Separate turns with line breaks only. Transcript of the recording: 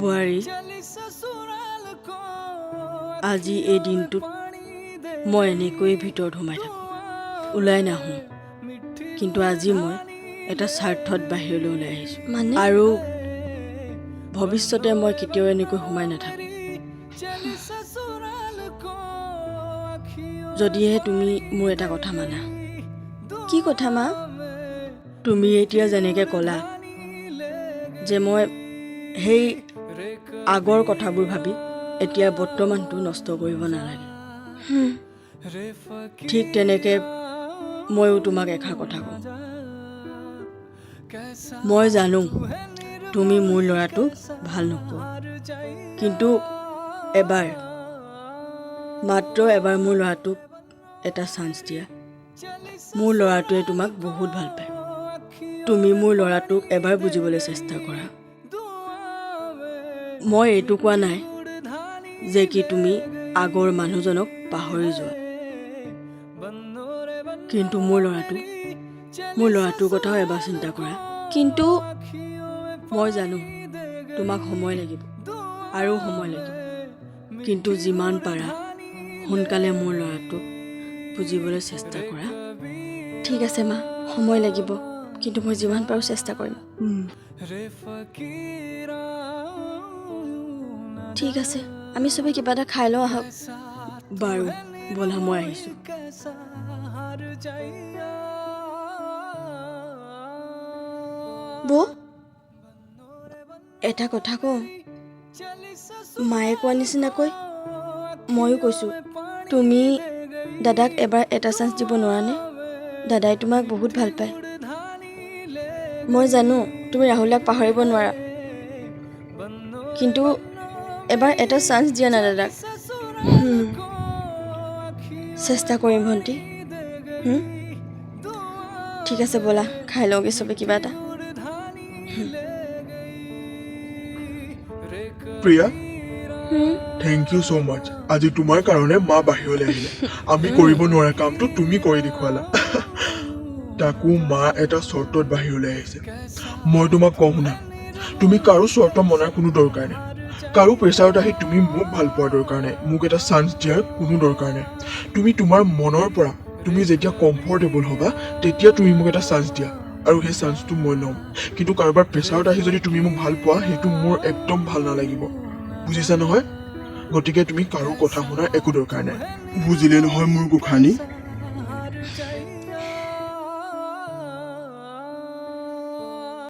বোৱাৰী, আজি এই দিনটোত মই এনেকৈয়ে ভিতৰত সোমাই থাকোঁ, ওলাই নাহোঁ। কিন্তু আজি মই এটা স্বাৰ্থত বাহিৰলৈ ওলাই আহিছোঁ।
মানে?
আৰু ভৱিষ্যতে মই কেতিয়াও এনেকৈ সোমাই নাথাকোঁ, যদিহে তুমি মোৰ এটা কথা মানা।
কি কথা মা?
তুমি এতিয়া যেনেকৈ ক'লা যে মই সেই আগৰ কথাবোৰ ভাবি এতিয়া বৰ্তমানটো নষ্ট কৰিব নালাগে, ঠিক তেনেকৈ ময়ো তোমাক এষাৰ কথা কওঁ। মই জানো তুমি মোৰ ল'ৰাটোক ভাল নোপোৱা, কিন্তু এবাৰ, মাত্ৰ এবাৰ মোৰ ল'ৰাটোক এটা চান্স দিয়া। মোৰ ল'ৰাটোৱে তোমাক বহুত ভাল পায়। তুমি মোৰ ল'ৰাটোক এবাৰ বুজিবলৈ চেষ্টা কৰা। মই এইটো কোৱা নাই যে কি তুমি আগৰ মানুহজনক পাহৰি যোৱা, কিন্তু মোৰ ল'ৰাটোৰ কথাও এবাৰ চিন্তা কৰা।
কিন্তু
মই জানো তোমাক সময় লাগিব আৰু সময় লাগিব, কিন্তু যিমান পাৰা সোনকালে মোৰ ল'ৰাটোক বুজিবলৈ চেষ্টা কৰা।
ঠিক আছে মা, সময় লাগিব, কিন্তু মই যিমান পাৰোঁ চেষ্টা কৰিম। ঠিক আছে, আমি চবেই কিবা এটা খাই লওঁ আহক।
বাৰু ব'লা, মই আহিছোঁ।
বৌ, এটা কথা কওঁ, মায়ে কোৱা নিচিনাকৈ ময়ো কৈছোঁ, তুমি দাদাক এবাৰ এটা চান্স দিব নোৱাৰানে? দাদাই তোমাক বহুত ভাল পায়। মই জানো তুমি ৰাহুলক পাহৰিব নোৱাৰা, কিন্তু এবাৰ এটা চান্স দিয়া না দাদাক। চেষ্টা কৰিম ভণ্টি। ঠিক আছে, ব'লা খাই লওঁগৈ চবে কিবা এটা।
Priya, thank you so much. আজি তোমাৰ কাৰণে মা বাহিৰলৈ আহিলে। আমি কৰিব নোৱাৰা কামটো তুমি কৰি দেখুৱালা। তাকো মা এটা চৰ্তত বাহিৰলৈ আহিছে। মই তোমাক কওঁ শুনা, তুমি কাৰো চৰ্ত মনাৰ কোনো দৰকাৰ নাই। কাৰো প্ৰেছাৰত আহি তুমি মোক ভাল পোৱাৰ দৰকাৰ নাই। মোক এটা চান্স দিয়াৰ কোনো দৰকাৰ নাই। তুমি তোমাৰ মনৰ পৰা তুমি যেতিয়া কমফৰ্টেবল হ'বা, তেতিয়া তুমি মোক এটা চান্স দিয়া আৰু সেই চান্সটো মই ল'ম। কিন্তু কাৰোবাৰ প্ৰেছাৰত আহি যদি তুমি মোক ভাল পোৱা, সেইটো মোৰ একদম ভাল নালাগিব, বুজিছা নহয়? গতিকে তুমি কাৰো কথা শুনাৰ একো দৰকাৰ নাই, বুজিলে নহয় মোৰ গোসানী?